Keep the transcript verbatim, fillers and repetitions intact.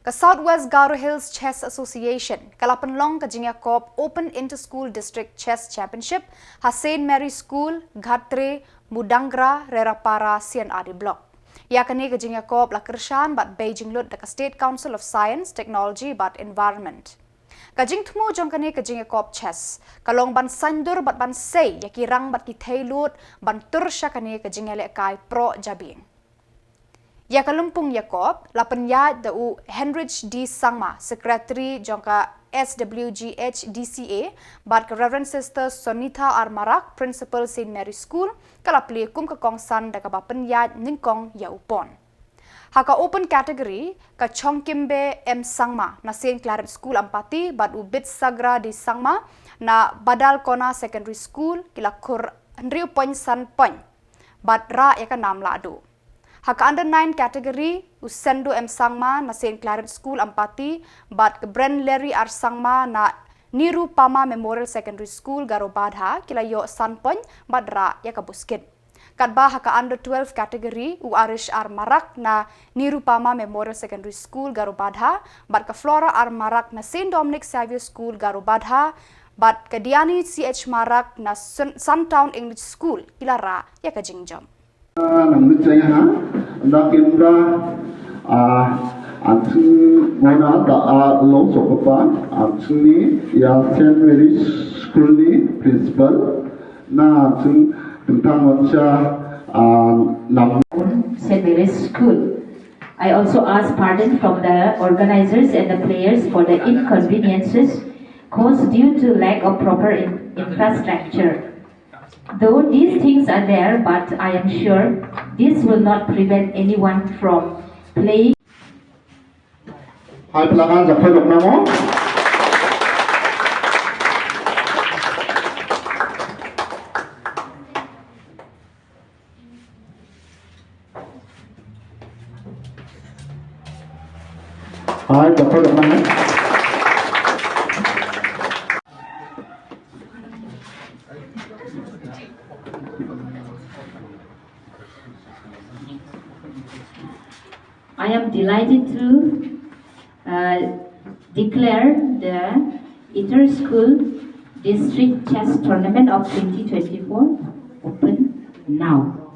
Ka South West Garo Hills Chess Association ka la pynlong ka jingïakob Open Inter-School District Chess Championship ha Saint Mary School, Ghattre, Mudangra, Rerapara, C and R D Block. Ïa kane ka jingïakob la kyrshan bad bei jinglut da ka State Council of Science, Technology bad Environment. Ka jingthmu jong kane ka jingïakob chess ka long ban saiñdur bad ban sei ïa ki rang bad ki thei lud ban tur sha kane ka jingïalehkai proh jabieng. Ïa ka lympung ïakob la pynïaid da u Heinrich D Sangma, Secretary jong ka S W G H D C A, bad ka Reverend Sister Sonitha R Marak, Principal Saint Mary School, ka la plie kum ka kongsan da kaba pynïaid nyngkong ïa u pawn. Ha ka Open Category, ka Chongkimbe M Sangma na Saint Claret School Ampati bad u Bitsagra D Sangma na Badalkona Secondary School ki la khur hynriew point san point bad rah ïa ka nam lahduh. Ha ka Under nine Category, u Sendo M Sangma na Saint Claret School Ampati bad ka Brenleri R Sangma na Nirupama Memorial Secondary School Garobadha ki la ïoh san point bad rah ïa ka buskit. Katba ha ka Under twelve Category, u Arish R Marak na Nirupama Memorial Secondary School Garobadha bad ka Flora R Marak na Saint Dominic Xavier School Garobadha bad ka Diani C H Marak na Sun- Suntown English School ki la rah ïa ka jingjop. Nang ni chai ha, da kin da, ah, an ching ngona da a lo so papa, an ching ni ya Saint Mary's School ni principal, na ching tentang wancha, ah, nam Saint Mary's School. I also ask pardon from the organizers and the players for the inconveniences caused due to lack of proper in- infrastructure. Though these things are there, but I am sure this will not prevent anyone from playing. Hai pelakan, siapa dok nama? Hai, siapa dok nama? I am delighted to, uh, declare the Inter-School District Chess Tournament of twenty twenty-four open now.